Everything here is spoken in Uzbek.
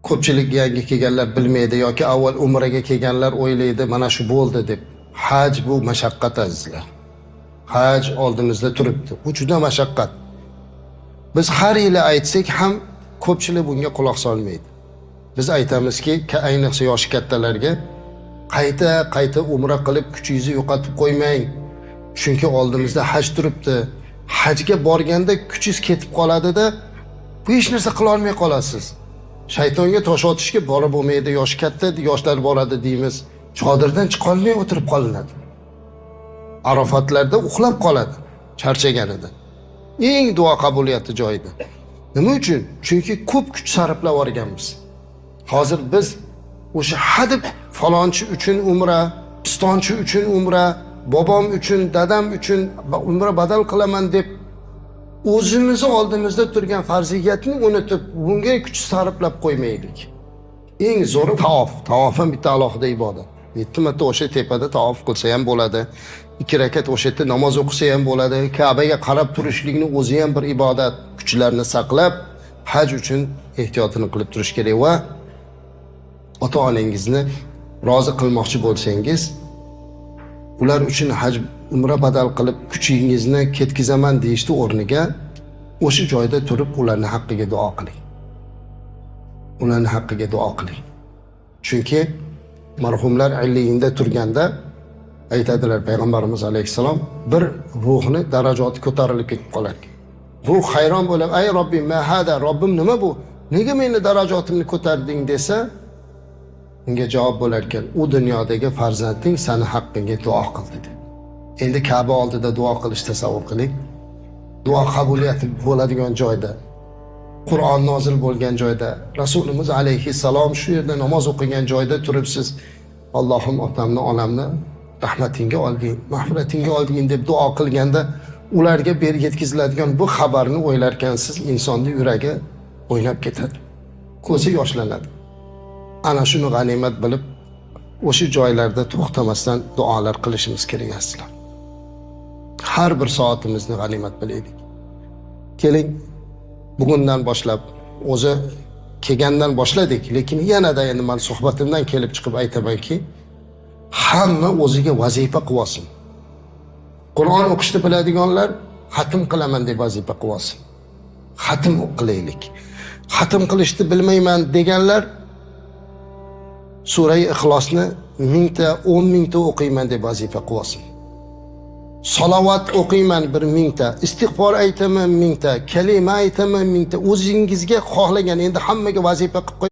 Ko'pchilik yangi kelganlar bilmaydi yoki avval umraga kelganlar o'ylaydi mana shu bo'ldi deb. Haj bu mashaqqat azizlar. Haj oldimizda turibdi. Bu juda mashaqqat. Biz har yili aytsak ham ko'pchilik bunga quloq solmaydi. Biz aytamizki, ayniqsa yoshi kattalarga qayta qayta umra qilib kuchingizni yo'qotib qo'ymang. Chunki oldimizda haj turibdi. Hajga borganda kuchingiz ketib qoladida, bu hech narsa qila olmay qolasiz. Shaytonga tosh otishga borib bo'lmaydi, yoshi katta, yoshlar boradi deymiz. Chodirdan chiqa olmay o'tirib qolinadi. Arafatlarda uxlab qoladi charchaganida. Eng duo qabuliyati joyida. Nima uchun? Chunki ko'p kuch sarflab yuborganmiz. Hozir biz o'sha hadeb falonchi uchun umra, pistonchi uchun umra, bobom uchun, dadam uchun umra badal qilaman deb o'zimizni oldimizda turgan farziyatni unutib, bunga kuch sarflab qo'ymaylik. Eng zo'ri tavof. Tavof ham bitta alohida ibodat. 7 marta o'sha tepada tavof qilsa ham bo'ladi. 2 rakat o'sha yerda namoz o'qisa ham bo'ladi. Ka'baga qarab turishlikni o'zi ham bir ibodat. Kuchlarni saqlab, haj uchun ehtiyotini qilib turish kerak va ota-onangizni rozi qilmoqchi bo'lsangiz, ular uchun haj umra badal qilib kuchingizni ketkizaman deyishni o'rniga o'sha joyda turib ularning haqqiga duo qiling. Ularning haqqiga duo qiling. Chunki marhumlar illiyinda turganda aytadilar payg'ambarimiz alayhissalom, bir ruhni darajati ko'tarilib ketib qolar. Ruh hayron bo'lib, "Ay Robbim, ma hada, Robbim nima bu? Nega meni darajotimni ko'tarding?" desa, unga javob bo'lar ekan, "U dunyodagi farzanding seni haqqingga duo qildi" deb. Endi Ka'ba oldida duo qilish tasavvur qiling. Duo qabuliyati bo'ladigan joyda, Qur'on nozil bo'lgan joyda, Rasulimiz alayhissalom shu yerda namoz o'qigan joyda turibsiz. Allohim otamni, onamni rahmatingga olgin, mag'firatingga olgin deb duo qilganda ularga berib yetkaziladigan bu xabarni o'ylarkansiz, insonning yuragi o'ynab ketadi. Ko'zi yoshlanadi. Ana shuni g'animat bilib, o'sha joylarda to'xtamasdan duolar qilishimiz kerak azizlar. Har bir soatimizni g'animat bilaylik. Keling, bugundan boshlab, o'zi kelgandan boshladik, lekin yanada endi men suhbatimdan kelib chiqib aytamanki, hamma o'ziga vazifa qilib olsin. Qur'on o'qishni biladiganlar xatm qilaman deb vazifa qilib olsin. Xatm qilaylik. Xatm qilishni bilmayman deganlar Surai Ixlosni 1000 ta, 10 000 ta o'qiyman deb vazifa qilib olsin. Salovat o'qiyman 1000 ta, istig'for aytaman 1000 ta, kalima aytaman 1000 ta. O'zingizga xohlagan, endi hammaga vazifa qilib qo'y.